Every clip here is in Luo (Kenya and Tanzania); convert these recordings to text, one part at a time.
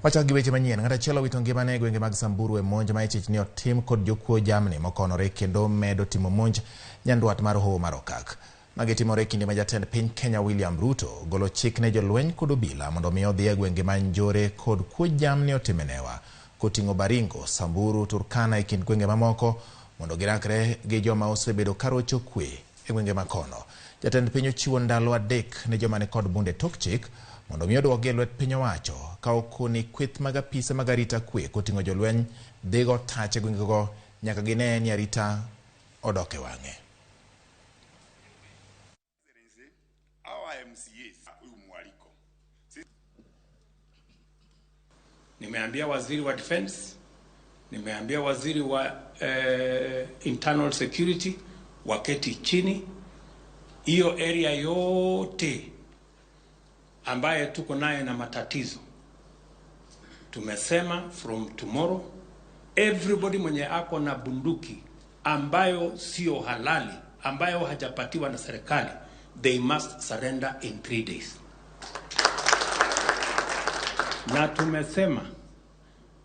Wachak gi weche manyien. Ng'at achiel owito ngimane e gwenge mag Samburu e monj ma ichich ni otim kod jokuo jamni mokonore kendo medo timo monj nyandwat mar hoho mar Okak. Magi timore e kinde ma jatend piny Kenya William Ruto golo chik ne jolweny kod obila mondo mi odhi e gwenge ma njore kod kuo jamni otime newa koting'o Baringo, Samburu, Turkana e kind gwenge mamoko mondo girakre gi joma osebedo karocho kwe e gwenge makono. Jatend piny ochiwo ndalo 3 ne joma nikod bunde tok chik mondo mi oduokgi e lwet piny owacho ka okoni kweth mag apise mag arita kwe koting'o jolweny dhigo tach e gwengego nyaka gine ni arita odok e wang'e. Nimeambia waziri wa defense, nimeambia waziri wa internal security waketi chini, hiyo area yote ambaye tuko naye na matatizo. Tumesema from tomorrow everybody mwenye ako na bunduki ambayo sio halali, ambayo hajapatiwa na serikali, they must surrender in 3 days. Na tumesema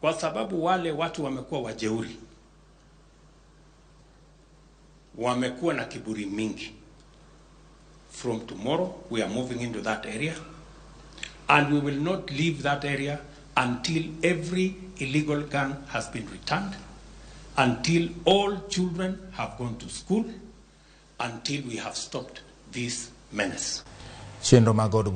kwa sababu wale watu wamekuwa wajeuri, wamekuwa na kiburi mingi, from tomorrow we are moving into that area and we will not leave that area until every illegal gun has been returned, until all children have gone to school, until we have stopped this menace. Chenro mag od bura.